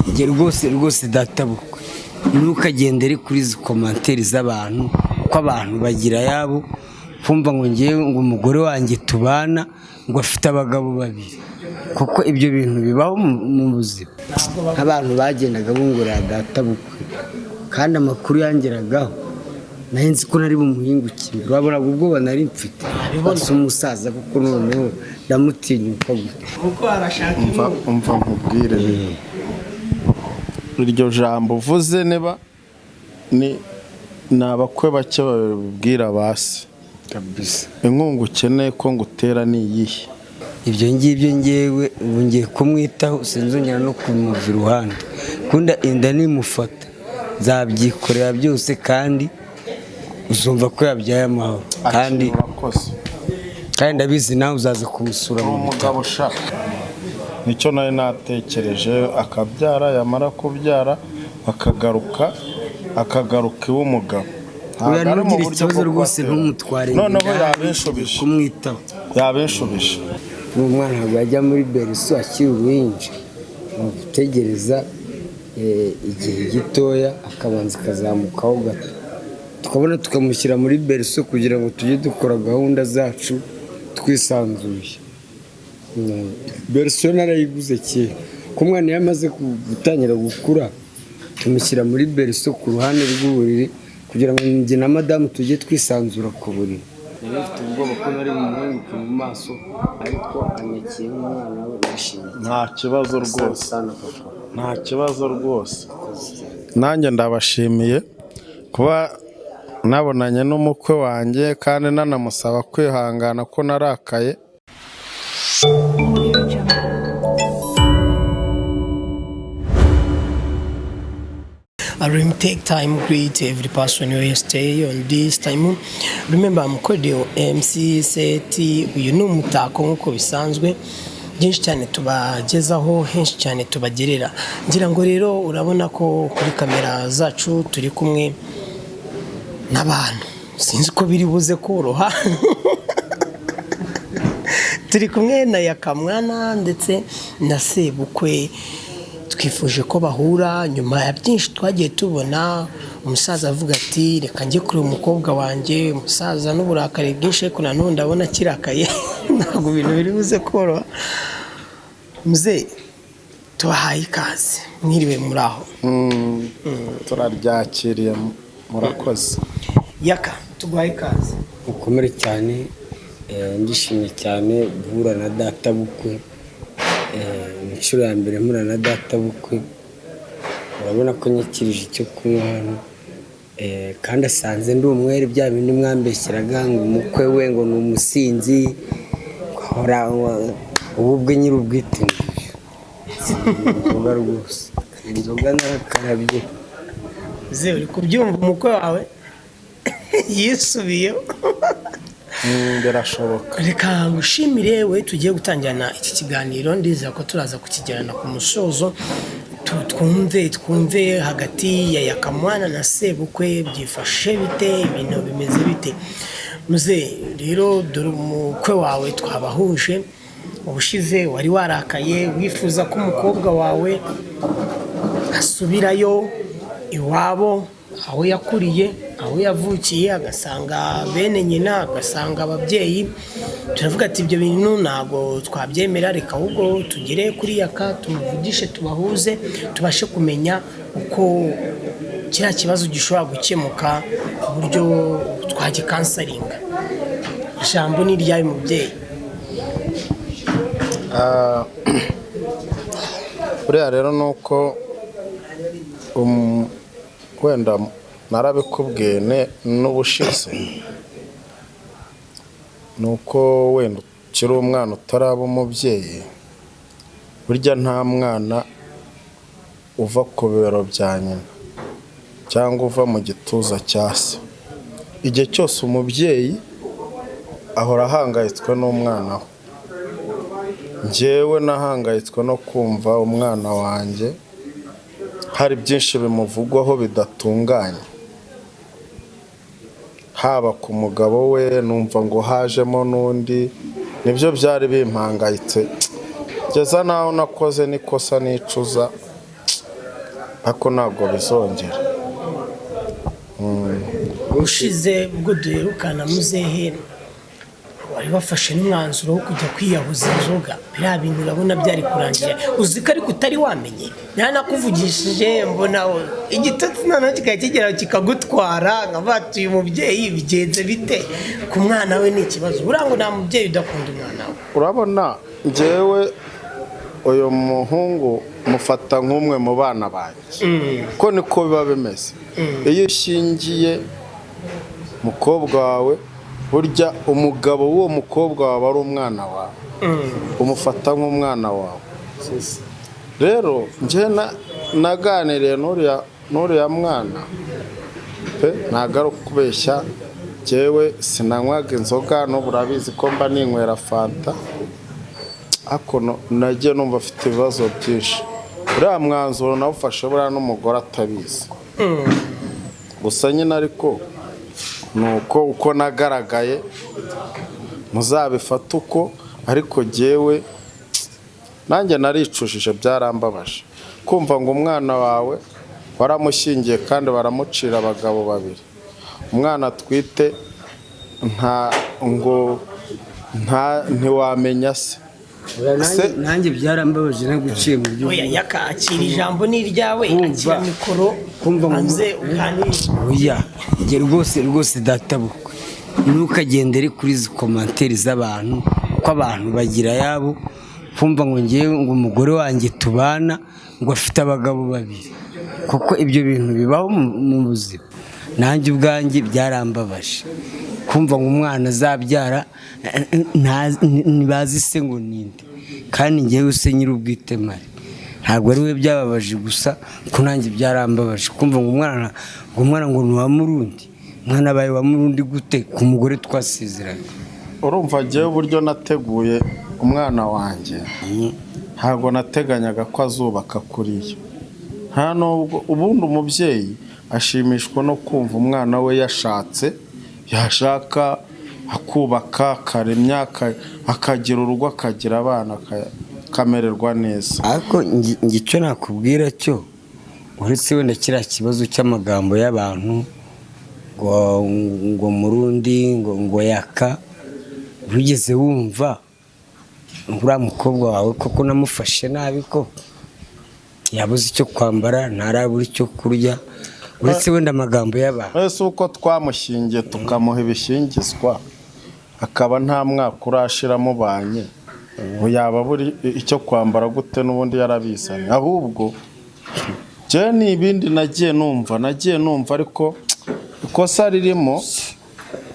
Njye rwose rwose, databukwe, ntukagendere kuri izi commentaires z'abantu, ko abantu bagira ayabo. Kumva ngo ngewe, ngo umugore wanjye tubana ngo afite abagabo babiri, kuko ibyo bintu bibaho mu buzima. Nk'abantu bagendaga bungurira databukwe, kandi amakuru yangeragaho, nari nzi ko nari bumuhingukire. Urabonaga ubwoba nari mfite. Si umusaza kuko noneho ndamutinyuka gute? Kuko arashaka. Umva, umva nkubwire rero, iryo jambo uvuze, niba ni abakwe bake babibwira ba se. Kabisa. Inkunga ukeneye ko ngutera ni iyihe? Ibyo ngibyo, ngewe ubu ngiye kumwitaho, sinzongera no kumuva iruhande. Kunda inda nimufata, nzabyikorera byose, kandi uzumva ko yabyaye amahoro, kandi Akira, urakoze. Kandi ndabizi nawe uzaza kumusura Uri mu bitaro. Umugabo ushaka nicyo nari natekereje, akabyara, yamara kubyara akagaruka iw'umugabo. Ntabwo Oya, ari mu ntugire buryo ikibazo bwo rwose, kubatera. ntumutware. Noneho inda, yabinshubije. kumwitaho. Yabinshubije. N'umwana ntabwo yajya muri berceau akiri uruhinja, ni ugutegereza igihe gitoya, akabanza akazamukaho gato, tukabona tukamushyira muri berceau kugira ngo tujye dukora gahunda zacu twisanzuye. Berceau narayiguze kera, ko umwana iyo amaze gutangira gukura, tumushyira muri berceau ku ruhande rw'uburiri, kugira ngo njye na madamu tujye twisanzura ku buriri. Nari mfite ubwoba ko nari bumuhinguke mu maso, ariko anyakiye nk'umwana we, ndishimye. Nta kibazo rwose. Sana, papa. Nta kibazo rwose. Nanjye ndabashimiye kuba nabonanye n'umukwe wanjye, kandi nanamusaba kwihangana ko narakaye. Audio Jungle. I will take time greet every person who stay on this time. Remember, I'm Kodio MC Seti. Uyu ni umutako nk'uko bisanzwe, byinshi cyane tubagezaho, henshi cyane tubagerera. Ngira ngo rero urabona ko kuri kamera zacu turi kumwe n'abantu, sinzi ko biri buze koroha. Turi kumwe na Yakamwana ndetse na Sebukwe. Twifuje ko bahura nyuma ya byinshi twagiye tubona. Umusaza avuga ati: "Reka njye kureba umukobwa wanjye." Umusaza n'uburakari bwinshi, ariko nanone ndabona akirakaye, ntabwo ibintu biri buze koroha. Muzehe, tubahaye ikaze. Mwiriwe, muri aho? Turaryakiriye, murakoze. Yaka, tuguhaye ikaze. Mukomere cyane. Ndishimye cyane guhura na data bukwe. Ni inshuro ya mbere mpura na data bukwe. Urabona ko nyakirije icyo kunywa hano. Kandi asanze ndi umwere. Bya bindi mwambeshyeraga ngo umukwe we ngo ni umusinzi, ngo ahora ubu ubwe nyir'ubwite, inzoga rwose, inzoga narakarabye. Muzehe, uri kubyumva? Umukwe wawe yisubiyeho. Birashoboka. Reka ngushimire we tugiye gutangirana iki kiganiro. Ndizera ko turaza kukigerana ku musozo, twumve hagati ya Yakamwana na Sebukwe byifashe bite, ibintu bimeze bite. Muze rero, dore umukwe wawe twabahuje. Ubushize wari warakaye, wifuza ko umukobwa wawe asubirayo iwabo, aho yakuriye, aho yavukiye, agasanga bene nyina, agasanga ababyeyi. Turavuga ati: "Ibyo bintu ntabwo twabyemera, reka ahubwo tugere kuri Yaka, tumuvugishe, tubahuze, tubashe kumenya uko kiriya kibazo gishobora gukemuka, ku buryo twagikansaringa." Ijambo ni iryawe, mubyeyi. Ah, buriya rero ni uko wenda narabikubwiye n'ubushize, ni uko wenda ukiri umwana, utaraba umubyeyi. Burya nta mwana uva ku bibero bya nyina cyangwa uva mu gituza cya se. Igihe cyose umubyeyi ahora ahangayitswe n'umwana we. Njyewe nahangayitswe no kumva umwana wanjye hari byinshi bimuvugwaho bidatunganye, haba ku mugabo we, numva ngo hajemo n'undi. Nibyo byari bimpangayitse, ngeza naho nakoze n'ikosa nicuza. Ariko ntabwo bizongera. Ushize ubwo duherukana, muzehe, wari wafashe n'umwanzuro wo kujya kwiyahuza inzoga. Biriya bintu urabona byari kurangira, uzi ko ariko utari wamenye, ntanakuvugishije, mbona igitotsi noneho kikaba kigeraho kikagutwara, nkavuga ati: "Uyu mubyeyi bigenze bite ku mwana we?" Ni ikibazo. Buriya ngo nta mubyeyi udakunda umwana we. Urabona, njyewe uyu muhungu mufata nk'umwe mu bana banjye, ko niko biba bimeze iyo ushyingiye umukobwa wawe. Burya umugabo w'uwo mukobwa wawe ari umwana wawe, umufata nk'umwana wawe. Rero njye naganiriye n'uriya mwana pe, ntabwo ari ukubeshya. Njyewe sinanywaga inzoga, n'ubu urabizi ko mba ninywera fanta, ariko nagiye numva afite ibibazo byinshi. Uriya mwanzuro nawufashe buriya n'umugore atabizi gusa nyine, ariko ni uko uko nagaragaye muzabifate uko. Ariko jyewe nanjye naricujije, byarambabaje kumva ngo umwana wawe waramushyingiye kandi baramucira abagabo babiri, umwana atwite nta ngo nta ntiwamenya se. Nanjye byarambabaje, naguciye mu byo. Oya Yaka, akira ijambo ni iryawe. Kumva. Akira mikoro. Kumva ngo- Hanze uganire. Oya, njye rwose rwose, databukwe, ntukagendere kuri izi commentaires z'abantu, ko abantu bagira ayabo. Kumva ngo ngewe ngo umugore wanjye tubana ngo afite abagabo babiri, kuko ibyo bintu bibaho mu buzima. Nanjye ubwanjye byarambabaje kumva ngo umwana azabyara ntibazi se ngo ninde, kandi ngewe se nyir'ubwite mari. Ntabwo ari we byababaje gusa, ko nanjye byarambabaje kumva ngo umwana ngo ni uwa Murundi. Umwana abaye uwa Murundi gute ku mugore twasezeranye? Urumva, njyewe uburyo nateguye umwana wanjye, ntabwo nateganyaga ko azubaka kuriya. Nta nubwo ubundi umubyeyi ashimishwa no kumva umwana we yashatse, yashaka akubaka, akaremya, akagira urugo, akagira abana, akamererwa neza. Ariko njye icyo nakubwira cyo, uretse wenda kiriya kibazo cy'amagambo y'abantu ngo Murundi, ngo Yaka, wigeze wumva uriya mukobwa wawe koko namufashe nabi, ko yabuze icyo kwambara, ntarabura icyo kurya, uretse wenda amagambo y'abantu? Ese uko twamushyingiye, tukamuha ibishyingizwa, akaba nta mwaka urashira mubanye, ngo yaba abura icyo kwambara gute n'ubundi yarabizanye? Ahubwo njyewe ni ibindi nagiye numva, ariko ikosa ririmo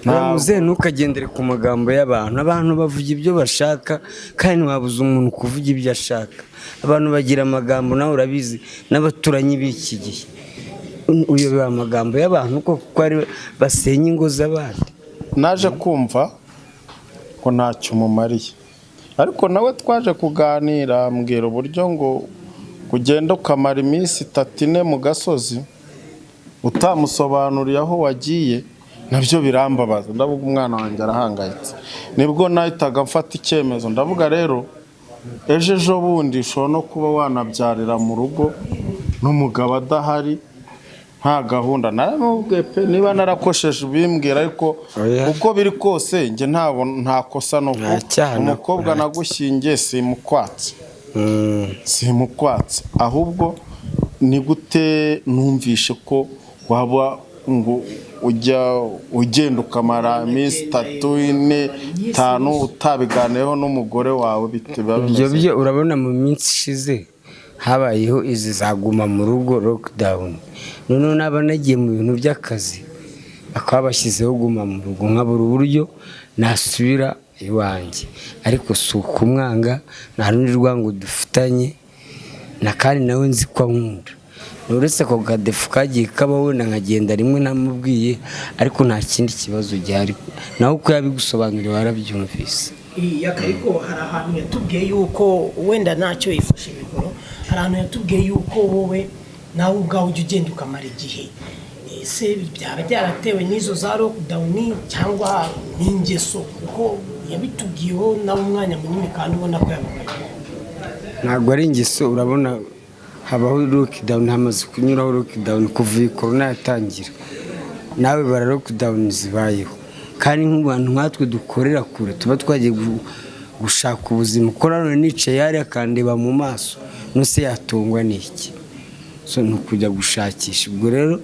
ntabwo. Muzehe, ntukagendere ku magambo y'abantu. Abantu bavuga ibyo bashaka, kandi ntiwabuza umuntu kuvuga ibyo ashaka. Abantu bagira amagambo, nawe urabizi, n'abaturanyi b'iki gihe. Uyobewe amagambo y'abantu ko kuko ari basenya ingo z'abandi? Naje kumva ngo ntacyo umumariye, ariko nawe twaje kuganira, ambwira uburyo ngo ugenda ukamara iminsi 3, 4 mu gasozi utamusobanuriye aho wagiye. Nabyo birambabaza, ndavuga umwana wanjye arahangayitse. Nibwo nahitaga mfata icyemezo, ndavuga rero ejo ejo bundi ushobora no kuba wanabyarira mu rugo n'umugabo adahari, nta gahunda. Naramubwiye pe, niba narakosheje ubimbwira, ariko Oya. uko biri kose njye ntabwo nta kosa no Nta cyaha umukobwa nagushyingiye simukwatse. Simukwatse, ahubwo ni gute numvishe ko waba ngo ujya ugenda ukamara iminsi 3, 4, 5 utabiganiyeho n'umugore wawe, bite biba Ibyo bimeze? byo urabona, mu minsi ishize habayeho izi zaguma mu rugo, lockdown. Noneho naba nagiye mu bintu by'akazi, bakaba bashyizeho guma mu rugo, nkabura uburyo nasubira iwanjye. Ariko si ukumwanga, nta rundi rwango dufitanye, na kandi nawe nzi ko ankunda. Uretse ako kadefu kagiye kabaho, wenda nkagenda rimwe ntamubwiye, ariko nta kindi kibazo gihari. Nawe uko yabigusobanuriye warabyumvise. Iya, ariko hari ahantu yatubwiye yuko wenda ntacyo yifashe mikoro, hari ahantu yatubwiye yuko wowe nawe ubwawe ujya ugenda ukamara igihe. Ese byaba byaratewe n'izo za lockdown cyangwa n'ingeso? Kuko yabitubwiyeho nawe umwanya munini, kandi ubona ko yababaye. Ntabwo ari ingeso, urabona. Habaho lockdown, hamaze kunyuraho lockdown kuva iyi korona yatangira, nawe bara lockdown zibayeho. Kandi nk'abantu nkatwe dukorera kure, tuba twagiye gushaka ubuzima, kuko nanone nicaye hariya akandeba mu maso, nose yatungwa n'iki? So ni ukujya gushakisha. Ubwo rero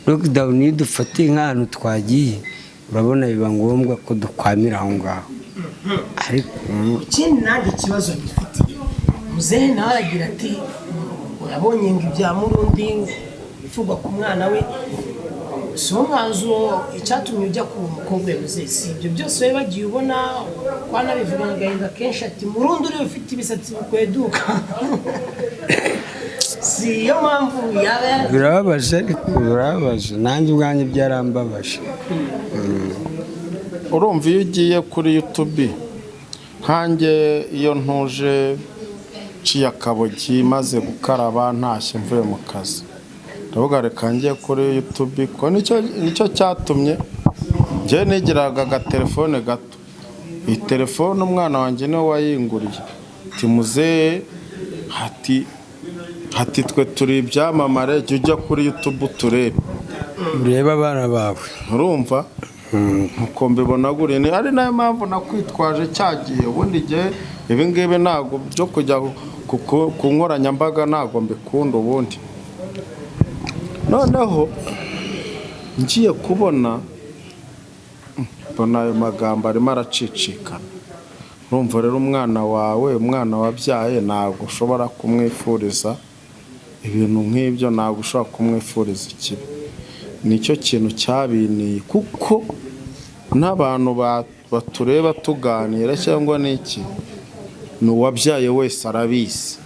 lockdown iyo idufatiye nk'ahantu twagiye, urabona biba ngombwa ko dukwamira aho ngaho, ariko Ikindi nanjye ikibazo bifitiye muzehe, nawe aragira ati urabonye ngo ibya Murundi bivugwa ku mwana we si wo mwanzuro. Icyatumye ujya ku mukobwa we, muzehe, si ibyo byose wowe bagiye ubona twanabivugana agahinda kenshi, ati Murundi uriya ufite ibisatsi bikweduka, si iyo mpamvu yaba Birababaje, ariko birababaje, nanjye ubwanjye byarambabaje. Urumva, iyo ugiye kuri YouTube, nkanjye iyo ntuje nciye akabogi, maze gukaraba, ntashye mvuye mu kazi, ndavuga reka njye kuri YouTube, ko nicyo cyatumye njye nigiraga agatelefone gato. Iyi telefone umwana wanjye niwe wayinguriye, ati muzehe, hati twe turi ibyamamare, jya ujya kuri YouTube turebe. Urebe abana bawe. Urumva, nkuko mbibona guriya ni ari nayo mpamvu nakwitwaje cya gihe. Ubundi igihe ibi ngibi ntabwo byo kujya ku nkoranyambaga ntabwo mbikunda ubundi. Noneho ngiye kubona mbona ayo magambo arimo aracicikana. Urumva rero, umwana wawe, umwana wabyaye, ntabwo ushobora kumwifuriza ibintu nk'ibyo, ntabwo ushobora kumwifuriza ikibi. Nicyo kintu cyabiniye, kuko n'abantu batureba tuganira cyangwa n'iki, ni uwabyaye wese arabizi.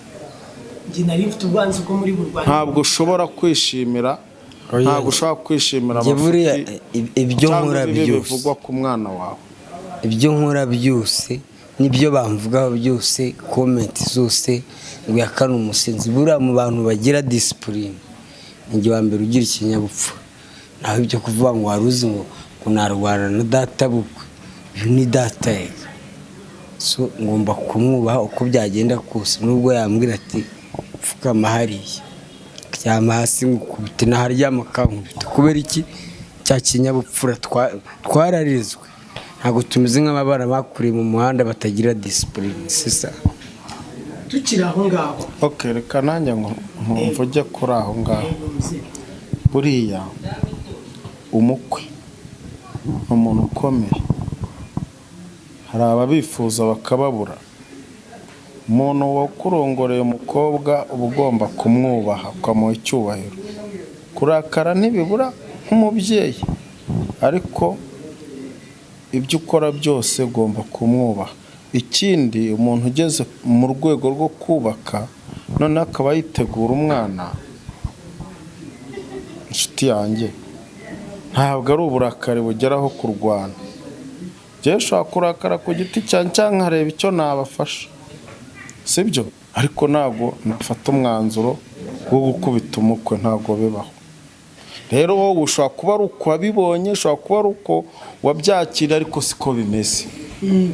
Njye nari mfite ubwanzi bwo muri burwanya. Ntabwo ushobora kwishimira, Oya. ntabwo ushobora kwishimira Njye buriya amafuti ibyo cyangwa nkora ibibi byose, bivugwa ku mwana wawe. Ibyo nkora byose n'ibyo bamvugaho byose, comment zose ngo yakane umusinzi, buriya mu bantu bagira discipline ni njye wa mbere ugira ikinyabupfura. Naho ibyo kuvuga ngo wari uzi ngo narwana na data bukwe, uyu ni data yega, so ngomba kumwubaha uko byagenda kose, nubwo yambwira ati pfukama hariya, ryama hasi ngukubite, naharyama akankubita. Kubera iki? Cya kinyabupfura twararizwe. Ntabwo tumeze nk'ababana bakuriye mu muhanda batagira discipline, sisa. Tukiri aho ngaho. Ok, reka nanjye ngo mvuge kuri aho ngaho. Yego, muzehe. Buriya umukwe ni umuntu ukomeye, hari ababifuza bakababura. Umuntu wakurongoreye umukobwa uba ugomba kumwubaha, ukamuha icyubahiro. Kurakara ntibibura nk'umubyeyi, ariko ibyo ukora byose ugomba kumwubaha. Ikindi, umuntu ugeze mu rwego rwo kubaka, noneho akaba yitegura umwana, inshuti yanjye, ntabwo ari uburakari bugeraho kurwana. Njyewe ushobora kurakara ku giti cyanjye cyangwa nkareba icyo nabafasha, sibyo? Ariko ntabwo nafata umwanzuro wo gukubita umukwe, ntabwo bibaho. Rero wowe ushobora kuba ari uko wabibonye, ushobora kuba ari uko wabyakiriye, ariko siko bimeze.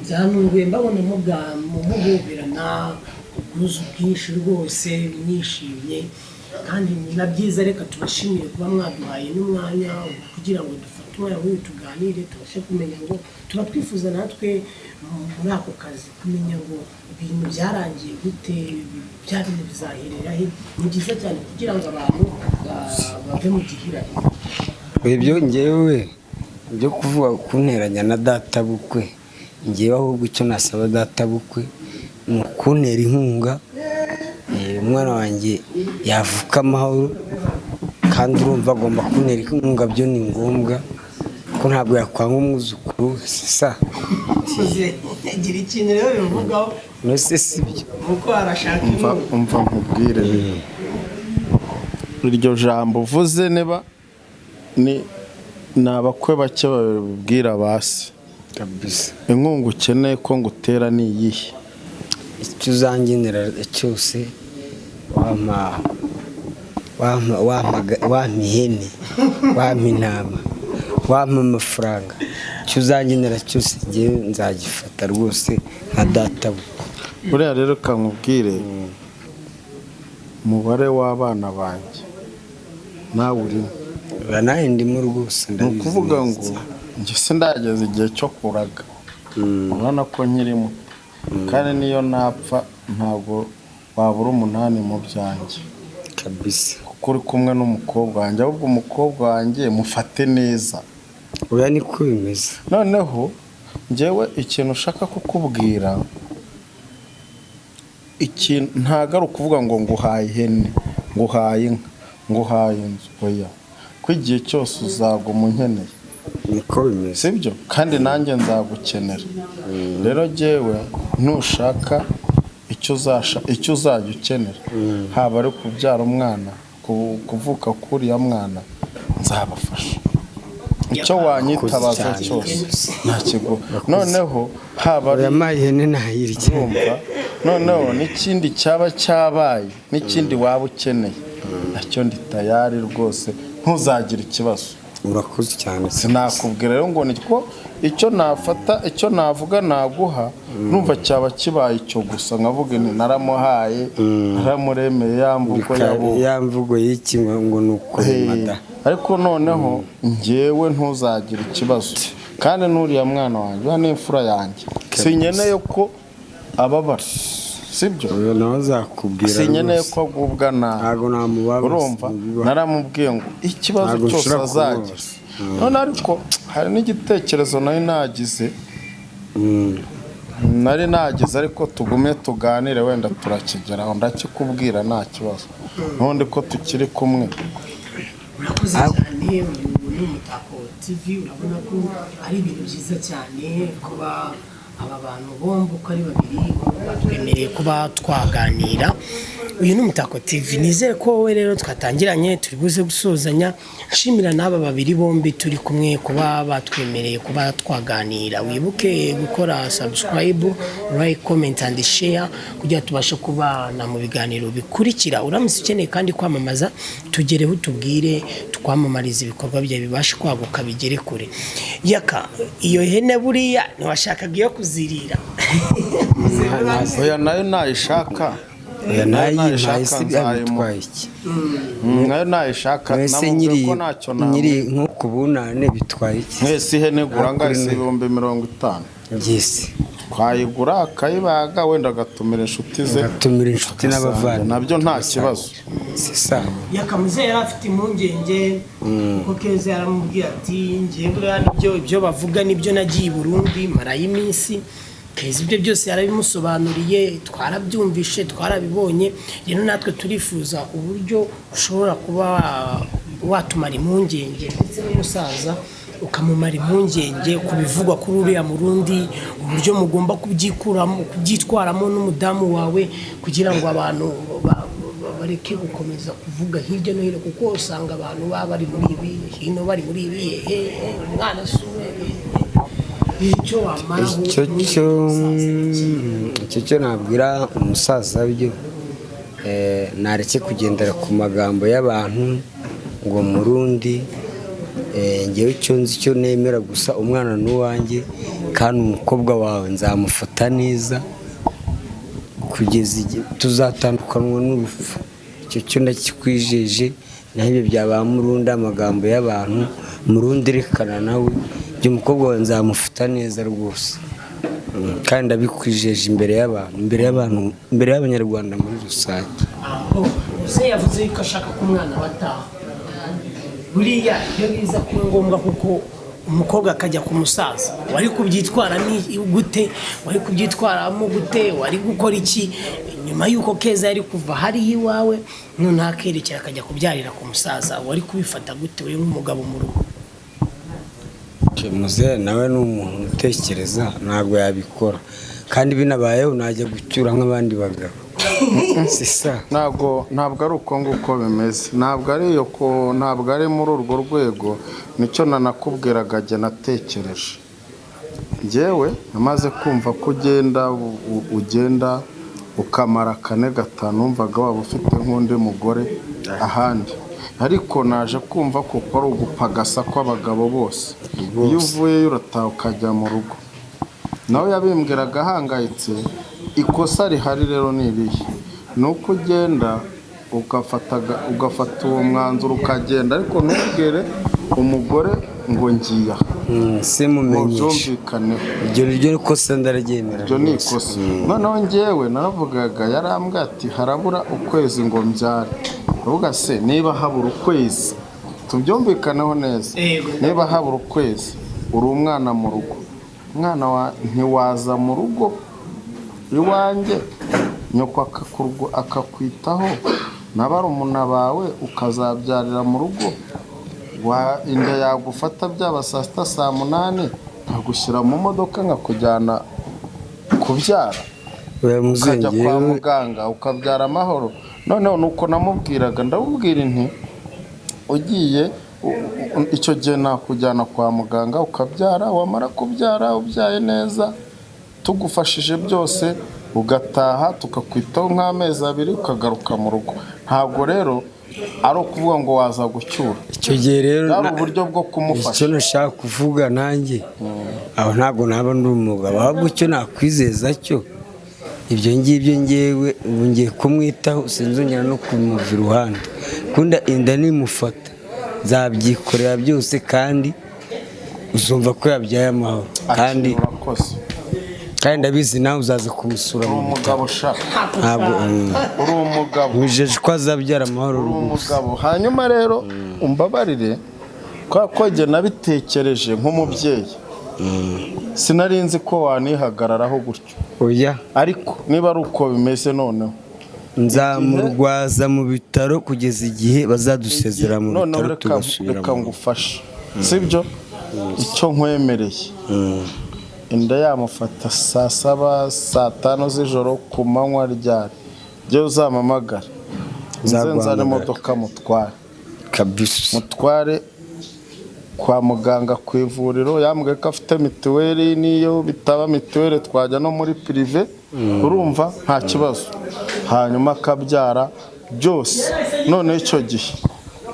Byantunguye mbabona muhoberana ubwuzu bwinshi rwose, mwishimye, kandi ni na byiza. Reka tubashimire kuba mwaduhaye n'umwanya kugira ngo dufate umwanya nk'uyu tuganire, tubashe kumenya ngo tuba twifuza natwe muri ako kazi kumenya ngo ibintu byarangiye gute, bya bintu bizaherera he. Ni byiza cyane kugira ngo abantu bave mu gihirahiro. Ibyo ngewe byo kuvuga kunteranya na data bukwe, ngewe ahubwo icyo nasaba data bukwe ni ukuntera inkunga, umwana wanjye yavuka amahoro. Kandi urumva agomba kuntera inkunga, byo ni ngombwa ko ntabwo yakwanga umwuzukuru we, sisa. Gira ikintu rero bivugaho. Mbese si byo? Kuko arashaka Umva. inkunga. Umva nkubwire rero, iryo jambo uvuze niba ni abakwe bake babibwira basi. Kabisa. Inkunga ukeneye ko ngutera ni iyihe? Icyo uzangenera cyose, wampa wampa ihene, wampa intama, wampa amafaranga, icyo uzangenera cyose ngewe nzagifata rwose nka data bukwe. Buriya rero kankubwire. Umubare w'abana banjye nawe urimo. Ba nawe ndimo rwose, Ni ndabizi ukuvuga neza. ngo njye sindageza igihe cyo kuraga, urabona ko nkiri muto, kandi niyo napfa ntabwo wabura umunani mu byanjye. Kabisa. Kuko uri kumwe n'umukobwa wanjye, ahubwo umukobwa wanjye mufate neza. Oya, niko bimeze. Noneho njyewe ikintu ushaka kukubwira, ikintu ntabwo ari ukuvuga ngo nguhaye ihene, nguhaye inka, nguhaye inzu, oya, ko igihe cyose uzaguma unkeneye. Niko bimeze. Sibyo? Kandi nanjye nzagukenera. Rero jyewe nushaka icyo uzajya ukenera, haba ari kubyara umwana, kuvuka k'uriya mwana, nzabafasha. Icyo wanyitabaza cyane. cyose nta kigo. Noneho haba ari Oya, maye ihene ntayirya. Urumva, noneho n'ikindi cyaba cyabaye, n'ikindi waba ukeneye nacyo ndi tayari rwose, ntuzagire ikibazo. Urakoze cyane. Sinakubwira rero ngo niko icyo nafata, icyo navuga naguha, numva cyaba kibaye icyo gusa, nkavuga nti naramuhaye, naramuremeye ya mvugo yabo. Ya mvugo y'iki ngo ni ukurema da. Ariko noneho njyewe ntuzagire ikibazo, kandi n'uriya mwana wanjye, uriya ni imfura yanjye, sinkeneye ko ababara, sibyo? Uyu nawe azakubwira Sinkeneye rwose. ko agubwa nabi. Ntabwo namubabaza. Urumva, ntibibaho. naramubwiye ngo ikibazo Ntabwo cyose nshobora azagira. kumubabaza. None ariko hari n'igitekerezo nari nagize, ariko tugume tuganire, wenda turakigeraho ndakikubwira, nta kibazo, n'ubundi ko tukiri kumwe. Urakoze cyane. Uyu ni Umutako TV. Urabona ko ari ibintu byiza cyane kuba aba bantu bombi uko ari babiri batwemereye kuba twaganira. Uyu ni Umutako TV. Nizere ko wowe rero twatangiranye turi buze gusozanya. Nshimira n'aba babiri bombi turi kumwe kuba batwemereye kuba twaganira. Wibuke gukora subscribe, like, comment and share kugira tubashe kubana mu biganiro bikurikira. Uramutse ukeneye kandi kwamamaza, tugereho utubwire, twamamarize ibikorwa byawe bibashe kwaguka bigere kure. Yaka, iyo hene buriya ntiwashakaga iyo kuzirira? Oya, nayo nayishaka. Oya, Nayo nayo nayishaka ntayisi nzayimuha. bitwaye iki? Nayo nayishaka Mwese namubwiye nyiri ko ntacyo nyiri namwe. nko ku bunane bitwaye iki? Mwese ihene igura angahe? Si Kuri 50,000? Byisi. Twayigura akayibaga, wenda agatumira inshuti ze. Agatumira inshuti n'abavandimwe. Nabyo nta kibazo. Si sawa? Yakamuze yari afite impungenge kuko Keza yaramubwiye ati: "Ngewe buriya nibyo, ibyo bavuga nibyo, nagiye i Burundi marayo iminsi." Keza ibyo byose yarabimusobanuriye, twarabyumvishe, twarabibonye. Rero natwe turifuza uburyo ushobora kuba watumara impungenge, ndetse n'umusaza ukamumara impungenge ku bivugwa kuri uriya Murundi, uburyo mugomba kubyikuramo, kubyitwaramo n'umudamu wawe, kugira ngo abantu bareke gukomeza kuvuga hirya no hino, kuko usanga abantu baba bari muri ibi, hino bari muri ibi, hehe umwana si uwe, icyo wamaraho Icyo cyo icyo cyo nabwira umusaza byo, nareke kugendera ku magambo y'abantu ngo Murundi. Ngewe icyo nzi, icyo nemera gusa, umwana ni uwanjye, kandi umukobwa wawe nzamufata neza kugeza igihe tuzatandukanwa n'urupfu. Icyo cyo ndakikwijeje. Naho ibyo byaba Murundi, amagambo y'abantu, Murundi rekana nawe. Ibyo umukobwa wawe nzamufata neza rwose. Kandi ndabikwijeje imbere y'abantu, imbere y'abantu, imbere y'Abanyarwanda muri rusange. Aho Muze yavuze yuko ashaka ko umwana we ataha. Buriya iyo biza kuba ngombwa kuko umukobwa akajya ku musaza, wari kubyitwaramo gute? Wari kubyitwaramo gute? Wari gukora iki nyuma y'uko Keza yari kuva hariya iwawe, noneho akerekera akajya kubyarira ku musaza? Wari kubifata gute uri nk'umugabo mu rugo? Muzehe nawe ni umuntu utekereza, ntabwo yabikora, kandi binabayeho najya gucyura nk'abandi bagabo, si sa? Ntabwo ari uko nguko bimeze, ntabwo ari iyo ko, ntabwo ari muri urwo rwego. Nicyo nanakubwiraga, jye natekereje njyewe namaze kumva ko ugenda ugenda ukamara kane gatanu, wumvaga waba ufite nk'undi mugore ahandi, ariko naje kumva ko ari ugupagasa kw'abagabo bose. Iyo uvuyeyo urataha ukajya mu rugo. Nawe yabimbwiraga ahangayitse. Ikosa rihari rero ni irihe? Ni uko ugenda Ugafata uwo mwanzuro ukagenda, ariko ntubwire umugore ngo ngiye aha. Simumenyeshe. Mubyumvikaneho. Ibyo ryo kosa ndararyemera Ibyo ni rwose. ikosa. Noneho njyewe naravugaga, yarambwiye ati harabura ukwezi ngo mbyare. Ndavuga se niba habura ukwezi, tubyumvikaneho neza. Yego. Niba habura ukwezi, uri umwana mu rugo, umwana wa ntiwaza mu rugo iwanjye, nyoko akakwitaho na barumuna bawe, ukazabyarira mu rugo, inda yagufata byaba saa 6, saa 8, nkagushyira mu modoka nkakujyana kubyara, Oya, muzehe, ukajya kwa njyewe muganga ukabyara amahoro. Noneho nuko namubwiraga, ndamubwira nti ugiye icyo gihe nakujyana kwa muganga ukabyara, wamara kubyara ubyaye neza tugufashije byose, ugataha tukakwitaho nk'amezi 2, ukagaruka mu rugo. Ntabwo rero ari ukuvuga ngo waza gucyura. Icyo gihe rero Byari uburyo bwo kumufasha. Icyo nashaka kuvuga nanjye aho, ntabwo naba ndi umugabo, ahubwo icyo nakwizeza cyo, ibyo ngibyo ngewe ubu ngiye kumwitaho, sinzongera no kumuva iruhande. Kunda inda nimufata nzabyikorera byose, kandi uzumva ko yabyaye amahoro, kandi Akira, urakoze. kandi ndabizi nawe uzaza kumusura Uri mu bitaro. umugabo sha. Ntabwo Uri umugabo. Nkwijeje ko azabyara amahoro Uri rwose. umugabo. Hanyuma rero umbabarire, kubera ko njye nabitekereje nk'umubyeyi, sinari nzi ko wanihagararaho gutyo. Oya. Ariko niba ari uko bimeze noneho, Nzamurwaza mu bitaro kugeza igihe bazadusezera mu noneho bitaro, reka tugasubira reka mu rugo. ngufashe, sibyo? Icyo nkwemereye, inda yamufata saa 7, saa 5 z'ijoro, ku manywa ryari, jyewe uzampamagara nze nzane Nzaguhamagara. imodoka mutware. Kabisa. Mutware kwa muganga ku ivuriro. Yambwiye ko afite mituweli, n'iyo bitaba mituweli twajya no muri privé, urumva nta kibazo. Hanyuma akabyara byose. Noneho icyo gihe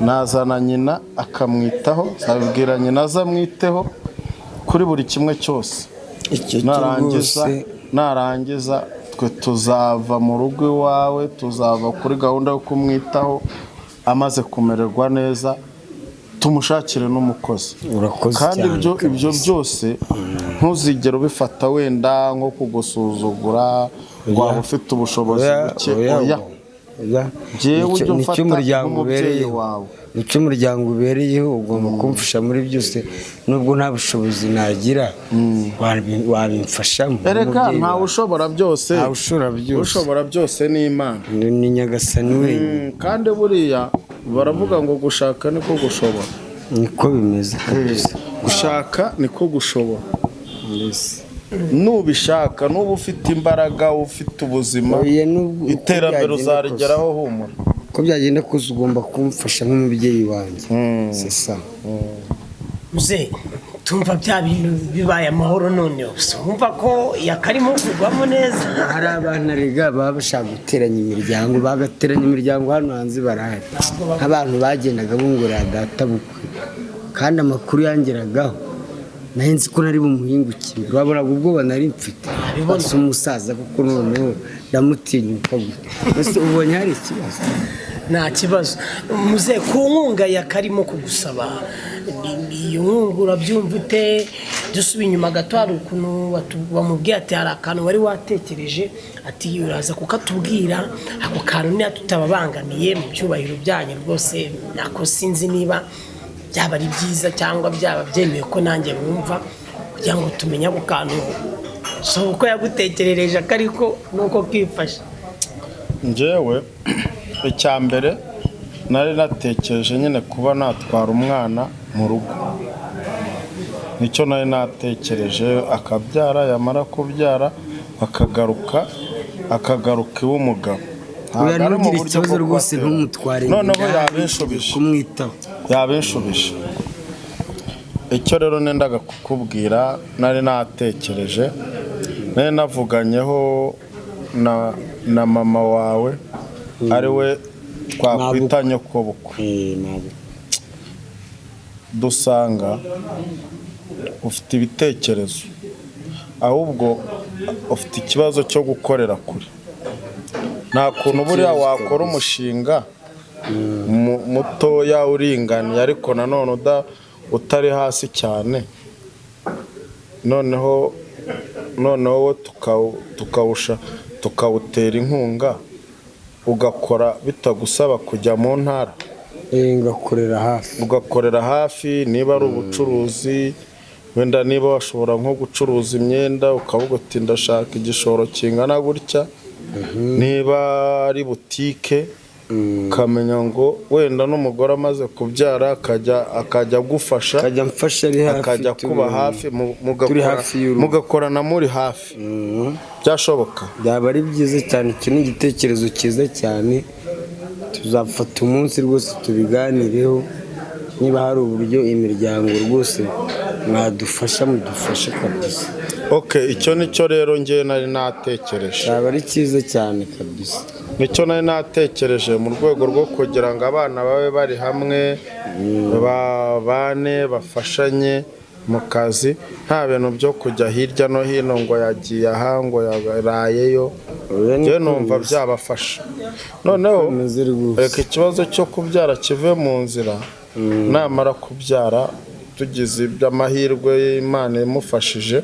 nazana nyina akamwitaho, zabibwira nyina azamwiteho kuri buri kimwe cyose. Icyo cyo Narangiza, rwose. narangiza twe tuzava mu rugo iwawe, tuzava kuri gahunda yo kumwitaho amaze kumererwa neza, tumushakire n'umukozi. Urakoze Kandi cyane ibyo kabisa. byose ntuzigere ubifata wenda nko kugusuzugura, waba ufite ubushobozi Oya, buke. oya, Oya. Oya. Njyewe ujya Nicyo umfata umuryango nk'umubyeyi ubereyeho. wawe. Nicyo umuryango ubereyeho, ugomba kumfasha muri byose, nubwo nta bushobozi nagira, wabimfashamo Erega nk'umubyeyi ntawe wawe. ushobora byose. Ntawe ushobora byose. Ushobora byose ni Imana. Ni Nyagasani wenyine. Kandi buriya baravuga ngo gushaka niko gushobora. Niko bimeze kabisa. Gushaka niko gushobora. Yes. Nubishaka, nuba ufite imbaraga, ufite ubuzima, Oya, nubwo uko iterambere byagenda uzarigeraho, humura. Uko byagenda kose ugomba kumfasha nk'umubyeyi wanjye, c'est ça. Muzehe, tumva bya bintu bibaye amahoro noneho, wumva ko yakarimo kugwamo neza. Hari abantu erega baba bashaka guteranya imiryango, bagateranya imiryango hano hanze barahari, nk'abantu bagendaga bungurira data bukwe, kandi amakuru yangeragaho nari nzi ko nari bumuhingukire, wabonaga ubwoba nari mfite. Nabibona. Si umusaza kuko noneho ndamutinyuka gute? Ese ubonye hari ikibazo? Nta kibazo. Muzehe, ku nkunga yakarimo kugusaba, iyo nkunga urabyumva ute? Dusubiye inyuma gato, hari ukuntu wamubwiye ati hari akantu wari watekereje, ati uraza kukatubwira ako kantu niba tutababangamiye mu byubahiro byanyu rwose. Nako sinzi niba byaba ari byiza cyangwa byaba byemewe ko nanjye mwumva, kugira ngo tumenye ako kantu, si uko yagutekerereje akariko nuko kifashe. Njyewe icya mbere nari natekereje nyine kuba natwara umwana mu rugo, nicyo nari natekereje, akabyara, yamara kubyara akagaruka iw'umugabo. Ntabwo Oya, ari mu ntugire buryo ikibazo bwo rwose, kubatera. ntumutware Noneho inda, yabinshubije. kumwitaho. Yabinshubije. Icyo rero nendaga kukubwira, nari natekereje, nari navuganyeho na mama wawe, ari we twakwita nyokobukwe. Ntabwo. Dusanga ufite ibitekerezo, ahubwo ufite ikibazo cyo gukorera kure. Nta kuntu buriya wakora umushinga mutoya uringaniye, ariko nanone utari hasi cyane, noneho wo tukawutera inkunga, ugakora bitagusaba kujya mu ntara. Ngakorera hafi. Ugakorera hafi, niba ari ubucuruzi, wenda niba washobora nko gucuruza imyenda, ukavuga uti ndashaka igishoro kingana gutya. Niba ari butike, ukamenya ngo wenda n'umugore amaze kubyara akajya agufasha. Akajya amfasha ari hafi. Akajya kuba hafi, Turi hafi y'urugo. Mugakorana muri hafi, byashoboka. Byaba ari byiza cyane. Iki ni igitekerezo cyiza cyane. Tuzafata umunsi rwose tubiganireho. Niba hari uburyo imiryango rwose mwadufasha, mudufashe kabisa. Ok, icyo nicyo rero njyewe nari natekereje. Byaba ari cyiza cyane kabisa. Nicyo nari natekereje mu rwego rwo kugira ngo abana babe bari hamwe, babane, bafashanye mu kazi, nta bintu byo kujya hirya no hino ngo yagiye aha, ngo yarayeyo. Oya, niko Njyewe numva bimeze. byabafasha. Noneho Bimeze rwose. reka ikibazo cyo kubyara kive mu nzira. Namara kubyara, tugize iby'amahirwe, Imana imufashije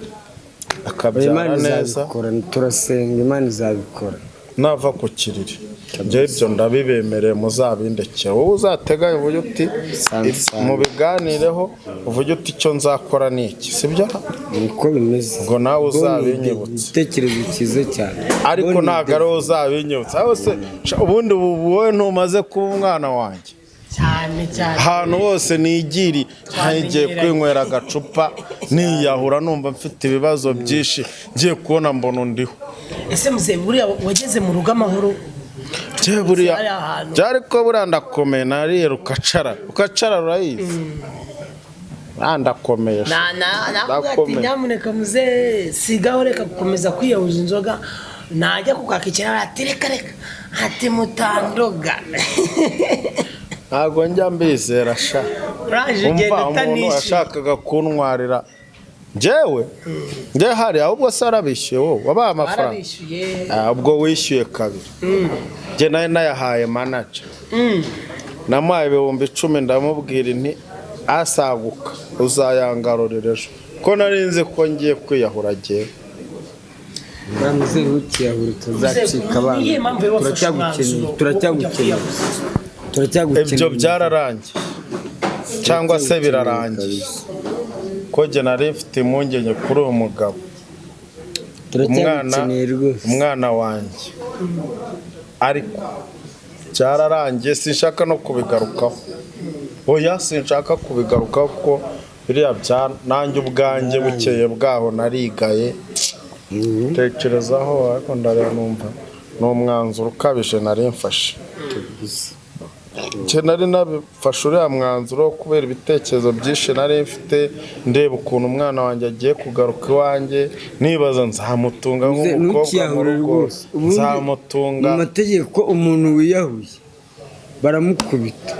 akabyara Imana neza, izabikora, turasenga, Imana izabikora. Nava ku kiriri, njyewe ibyo ndabibemereye, muzabindekere. Wowe uzateganya uvuge uti Sansana. Mubiganireho, uvuge uti icyo nzakora ni iki, sibyo? Niko bimeze. Ngo nawe uzabinyibutse. Igitekerezo cyiza cyane. Ariko Bonne ntabwo ari wowe uzabinyibutsa. Aho se sha, ubundi ubu wowe ntumaze kuba umwana wanjye? Cyane cyane. Ahantu hose nigiri ngiye kwinywera agacupa, niyahura, numva mfite ibibazo byinshi, ngiye kubona mbona undiho. Ese muze, buriya wageze mu rugo amahoro? Njyewe buriya Hari ahantu. Byari ko buriya ndakomeye, nariye rukacara. Rukacara urayizi? Buriya ndakomeye sha. Na na navuga ati Ndakomeye. Nyamuneka muze, sigaho, reka gukomeza kwiyahuza inzoga. Najya kukwaka ikirahure, ati reka reka, ati mutandoga. Ntabwo njya mbizera sha. Uraje Umva, ugenda umuntu utanishyuye. yashakaga kuntwarira njyewe njye hari, ahubwo se warabishyuye wowe wabaye amafaranga? Barabishyuye. Ah, ubwo wishyuye kabiri. Njye nayo nayahaye manager, namuhaye 10,000, ndamubwira nti asaguka uzayangarurira ejo, ko nari nzi ko ngiye kwiyahura jyewe. Muzehe, ntukiyahura, utazacika abana. Niyihe mpamvu yabafashe Turacyagukeneye. umwanzuro wo kujya Turacyagukeneye. kwiyahuza inzoga? Turacyagukeneye. Ibyo byararangiye cyangwa se birarangiye, ko jye nari mfite impungenge kuri uyu mugabo, umwana Turacyagukeneye rwose. umwana wanjye. Ariko byararangiye, sinshaka no kubigarukaho. Oya, sinshaka kubigarukaho, kuko biriya bya nanjye ubwanjye bukeye bwaho narigaye, tekerezaho, ariko ndareba numva ni umwanzuro ukabije nari mfashe. Njye nari nabifashe uriya mwanzuro kubera ibitekerezo byinshi nari mfite, ndeba ukuntu umwana wanjye agiye kugaruka iwanjye, nibaza nzamutunga nk'umukobwa mu Ntukiyahure rugo, rwose. Ubundi nzamutunga. mu mategeko umuntu wiyahuye baramukubita.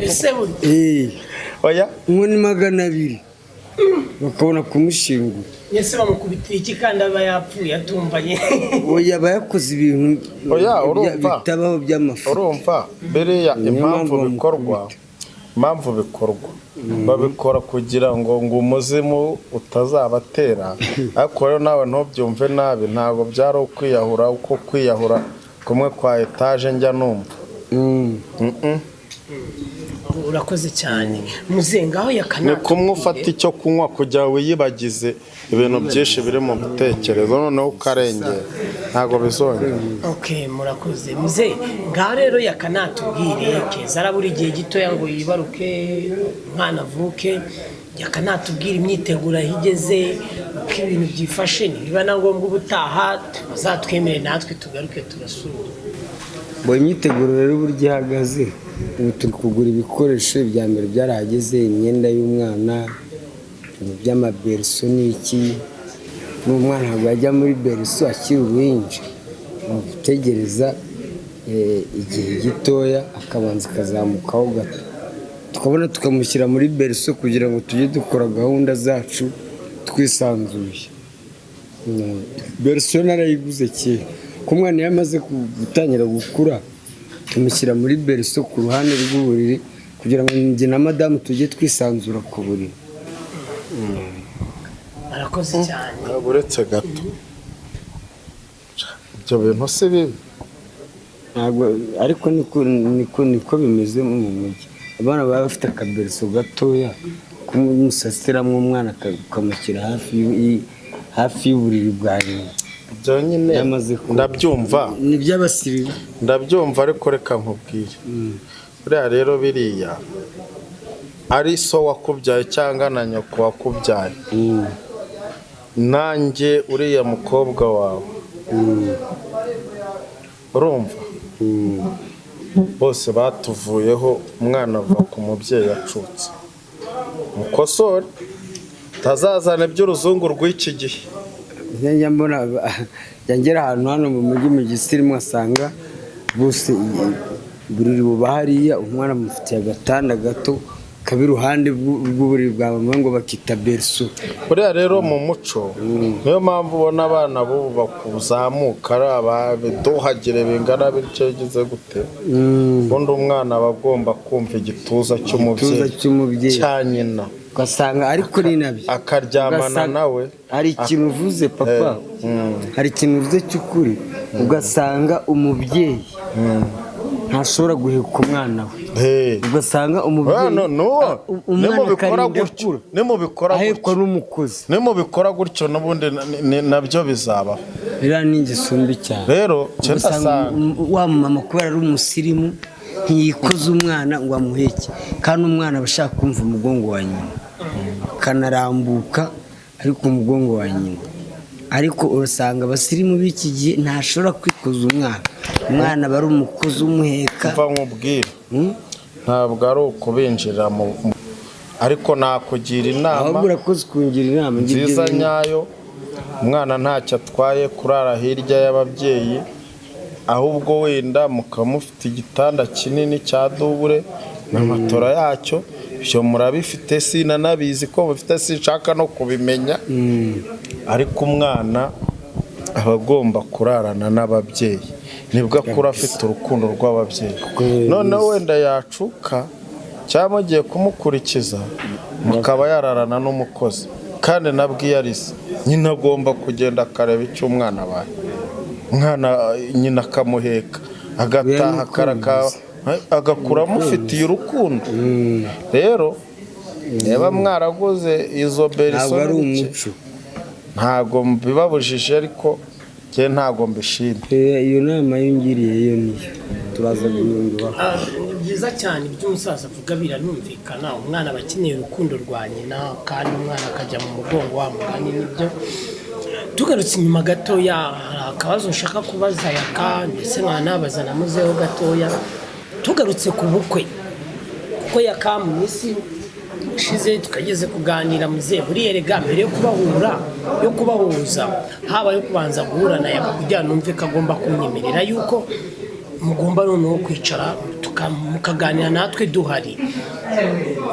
Ese burya? Oya. Inkoni 200, bakabona kumushingura. Ese bamukubitira iki kandi aba yapfuye atumvanye? Oya, aba yakoze ibintu Oya, urumva. bitabaho by'amafuti. Urumva biriya Niyo impamvu mpamvu bikorwa, bamukubita. impamvu bikorwa, babikora kugira ngo umuzimu utazabatera. Ariko rero nawe ntubyumve nabi, ntabwo byari ukwiyahura uko kwiyahura kumwe kwa etaje njya numva. Mm-mm. Urakoze cyane muze, ngaho Ni yakana. kumwe ufata icyo kunywa kugira ngo wiyibagize ibintu byinshi biri mu bitekerezo, noneho ukarengera, ntabwo bizongera. Ok, murakoze muze. Ngaho rero yakanatubwire, Keza arabura igihe gitoya ngo yibaruke umwana avuke. Yakanatubwira imyiteguro aho igeze, uko ibintu byifashe. Nibiba na ngombwa ubutaha bazatwemere natwe tugaruke tubasure. Ngo imyiteguro rero uburyo ihagaze ubu, turi kugura ibikoresho bya mbere byarahageze, imyenda y'umwana, ibintu by'amaberceau n'iki. N'umwana ntabwo yajya muri berceau akiri uruhinja, ni ugutegereza igihe gitoya akabanza akazamukaho gato, tukabona tukamushyira muri berceau kugira ngo tujye dukora gahunda zacu twisanzuye. Berceau narayiguze kera. Kuko umwana iyo amaze gutangira gukura, tumushyira muri berceau ku ruhande rw'uburiri, kugira ngo njye na madamu tujye twisanzura ku buriri. Arakoze cyane. Ntabwo, uretse gato, ibyo bintu si bibi. Ntabwo, ariko niko bimeze mu mujyi. Abana baba bafite akaberceau gatoya kumusasiramo umwana, ukamushyira hafi y'uburiri bwa nyina. Ibyo nyine Yamaze ndabyumva. Ni iby'abasirimu. Ndabyumva, ariko reka nkubwire, buriya rero biriya ari so wakubyaye cyangwa na nyoko wakubyaye, nanjye uriya mukobwa wawe, urumva, bose batuvuyeho. Umwana ava ku mubyeyi acutse. Mukosore, tazazana iby'uruzungu rw'iki gihe. Njya mbona, njya ngera ahantu hano mu mujyi mu gisirimu, asanga bose uburiri buba hariya, umwana amufitiye agatanda gato kaba iruhande rw'uburiri bwa mama, ngo bakita berceau. Buriya rero mu muco, niyo mpamvu ubona abana b'ubu bakuzamuka ari ababiduhagire bingana bityo, bigize gute. Ubundi umwana aba agomba kumva igituza igituza cy'umubyeyi, cy'umubyeyi, cya nyina. Ugasanga ariko ni nabyo akaryamana nawe. Hari ikintu uvuze, papa, hari ikintu uvuze cy'ukuri. Ugasanga umubyeyi ntashobora guheka umwana we. Hey. Ugasanga umubyeyi No, no, umwana nimubikora akarinda gutyo, akura nimubikora ahekwa gutyo, n'umukozi. Nimubikora gutyo n'ubundi nabyo bizabaho. Biriya ni ingeso mbi cyane. Rero Ugasanga ndasanga wa mama, kubera ari umusirimu, ntiyikoza umwana ngo amuheke, kandi umwana aba ashaka kumva umugongo wa nyina, akanarambuka ariko umugongo wa nyina. Ariko urasanga abasirimu b'iki gihe ntashobora kwikoza umwana, umwana aba ari umukozi umuheka. Mva nkubwire, Hmm? ntabwo ari ukubinjira mu, ariko nakugira inama. Ahubwo urakoze kungira inama ngira ibyo Nziza bintu. nyayo. Umwana ntacyo atwaye kurara hirya y'ababyeyi, ahubwo wenda mukaba mufite igitanda kinini cya double na matora yacyo. Ibyo murabifite, sinanabizi ko mufite, sinshaka no kubimenya. Ariko umwana aba agomba kurarana n'ababyeyi, nibwo akura afite urukundo rw'ababyeyi. Noneho wenda yacuka cyangwa mugiye kumukurikiza, mukaba yararana n'umukozi, kandi nabwo iyo arize, nyina agomba kugenda akareba icyo umwana abaye. Umwana nyina akamuheka agataha, Nuko akaraka, agakura amufitiye urukundo. Rero niba mwaraguze izo berceau Ntabwo ari n'ibiki, umuco. Ntabwo mbibabujije, ariko njye ntabwo mbishimye. Iyo nama yungiriye yo niyo turaza guhindura. Ah, ni byiza cyane ibyo umusaza avuga, biranumvikana. Umwana aba akeneye urukundo rwa nyina, kandi umwana akajya mu mugongo wa mugani nibyo. Tugarutse inyuma gatoya, hari akabazo nshaka kubaza Yaka, ndetse nkanabaza na muzeho gatoya. Tugarutse ku bukwe, kuko Yaka mu minsi ishize tukageze kuganira, muzehe, buriya erega mbere yo kubahura, yo kubahuza, haba yo kubanza guhura na Yaka kugira ngo numve ko agomba kunyemerera yuko mugomba noneho kwicara mukaganira natwe duhari.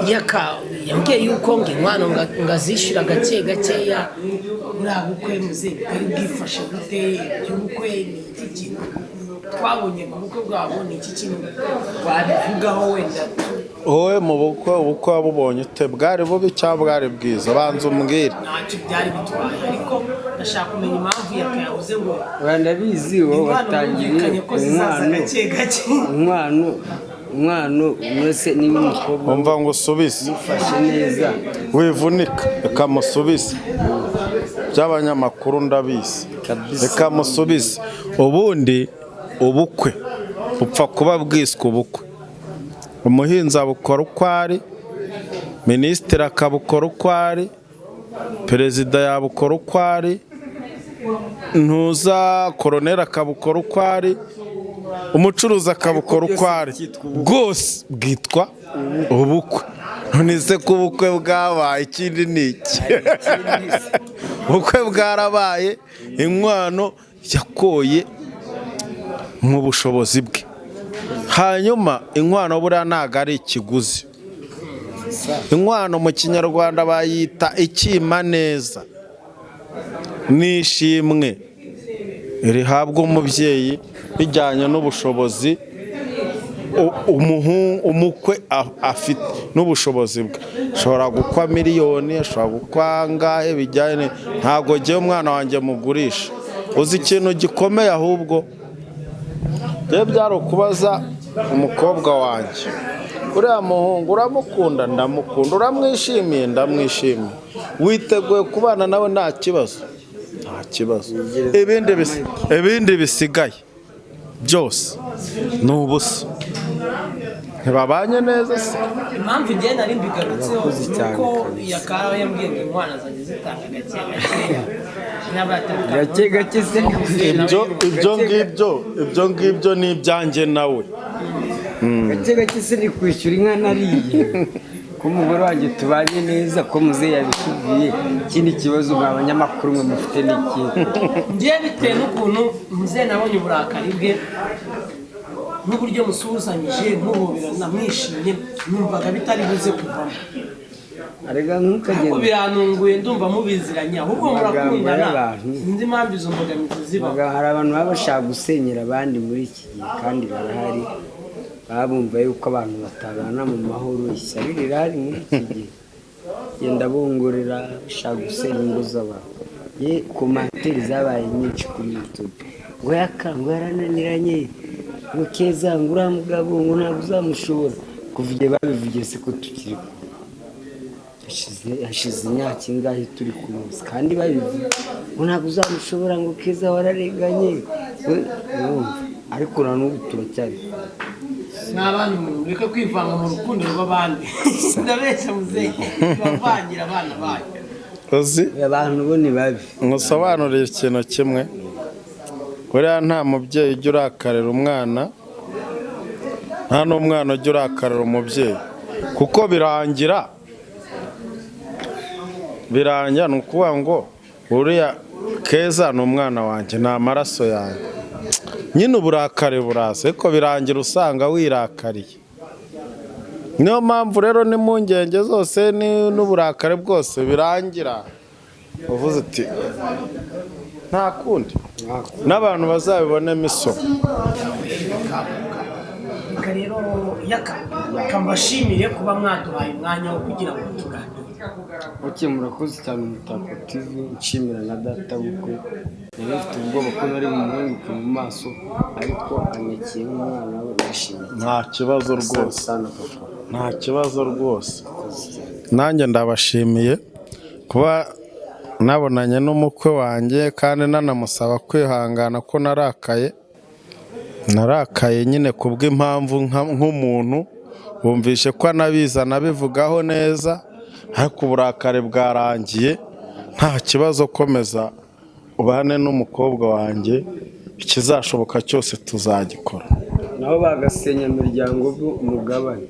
Yaka yambwiye yuko ngo inkwano ngazishyura gake gakeya. Buriya bukwe, muzehe, bwari bwifashe gute? Iby'ubukwe ni iki kintu twabonye ku bukwe bwabo? Ni iki kintu wabivugaho wenda? Wowe mu bukwe, ubukwe wabubonye ute? Bwari bubi cyangwa bwari bwiza? Banza umbwire. Ntacyo byari bitwaye, ariko ndashaka kumenya impamvu Yaka yavuze ngo Ndabizi, wowe inkwano watangiye bumvikanye ko zizaza inkwano. gake gake. Inkwano mwese, niba umukobwa Umva ngo usubize. umufashe neza. Wivunika, reka musubize. By'abanyamakuru ndabizi. Kabisa. Reka musubize. Ubundi ubukwe bupfa kuba bwiswe ubukwe, umuhinzi abukora uko ari, minisitiri akabukora uko ari, perezida yabukora uko ari, ntuza koroneri akabukora uko ari, umucuruzi akabukora uko ari, bwose bwitwa ubukwe. None se ko ubukwe bwabaye, ikindi ni iki? Ubukwe bwarabaye, inkwano yakoye mu bushobozi bwe. Hanyuma inkwano buriya ntabwo ari ikiguzi. Inkwano mu Kinyarwanda bayita ikima neza n'ishimwe. Rihabwa umubyeyi bijyanye n'ubushobozi umukwe afite n'ubushobozi bwe. Ashobora gukwa miliyoni, ashobora gukwa angahe, bijyanye. Ntabwo ngewe umwana wanjye mugurisha. Uzi ikintu gikomeye ahubwo rero byari ukubaza umukobwa wanjye: "Uriya muhungu uramukunda?" "Ndamukunda." "Uramwishimiye?" "Ndamwishimiye." "Witeguye kubana nawe nta kibazo?" "Nta kibazo." Ibindi bisigaye byose ni ubusa. Ntibabanye neza se? Impamvu igihe nari mbigarutseho Urakoze ni cyane uko kabisa. Yakaba yambwiye ngo inkwano zanjye zitanga gake gakeya. Gake gake se? Ibyo ngibyo ni ibyanjye nawe. Gake gake se ni kwishyura inka nariye? Ko umugore wanjye tubanye neza, ko muzehe yabitubwiye, ikindi kibazo mwa abanyamakuru mwe mufite ni ikihe? Ngiye bitewe n'ukuntu muzehe nabonye uburakari bwe n'uburyo musuhuzanyije, muhoberana, mwishimye, numvaga bitari buze kuvamo. Arega Ariko ntukagende birantunguye, ndumva mubiziranye ahubwo Amagambo murakundana. y'abantu. Sinzi impamvu izo mbogamizi zibaho. Hari abantu baba bashaka gusenyera abandi muri iki gihe, kandi barahari, baba bumva yuko abantu batabana mu mahoro. Ishyari rirahari muri iki gihe, genda bongorera bashaka gusenya ingo z'abantu. Ye, commentaire zabaye nyinshi kuri YouTube ngo Yaka ngo yarananiranye, ngo Keza ngo uriya mugabo ngo ntabwo uzamushobora. Kuva igihe babivugiye se ko tukiri kumwe? Hashize imyaka ingahe turi kumwe, kandi babivuga ngo ntabwo uzamushobora, ngo Keza wararenganye. Urumva, ariko na n'ubu turacyari kumwe. N'abana, mureke kwivanga mu rukundo rw'abandi. Ndabeshya muzehe? Bavangira abana banyu. Uzi, Abantu bo ni babi. nkusobanurire ikintu kimwe. Buriya nta mubyeyi ujya urakarira umwana, nta n'umwana ujya urakarira umubyeyi, kuko birangira. Ni ukuvuga ngo uriya Keza ni umwana wanjye, ni amaraso yanjye. Nyine uburakari buraza, ariko birangira usanga wirakariye. Niyo mpamvu rero n'impungenge zose n'uburakari bwose birangira uvuze uti: "Nta kundi." N'abantu bazabibonemo isomo. Reka rero Yaka, reka mbashimire kuba mwaduhaye umwanya wo kugira ngo tuganire. Ok, murakoze cyane Umutako TV. Nshimira na data bukwe. Nari mfite ubwoba ko nari bumuhinguke mu maso, ariko anyakiye nk'umwana we. Ndishimye. Nta kibazo rwose. Sana papa. Nta kibazo rwose. Murakoze cyane. Nanjye ndabashimiye kuba nabonanye n'umukwe wanjye, kandi nanamusaba kwihangana ko narakaye. Narakaye nyine kubw'impamvu nk'umuntu bumvishe ko anabizi, anabivugaho neza, ariko uburakari bwarangiye. Nta kibazo, komeza ubane n'umukobwa wanjye, ikizashoboka cyose tuzagikora. Nabo bagasenya imiryango bo umugabane.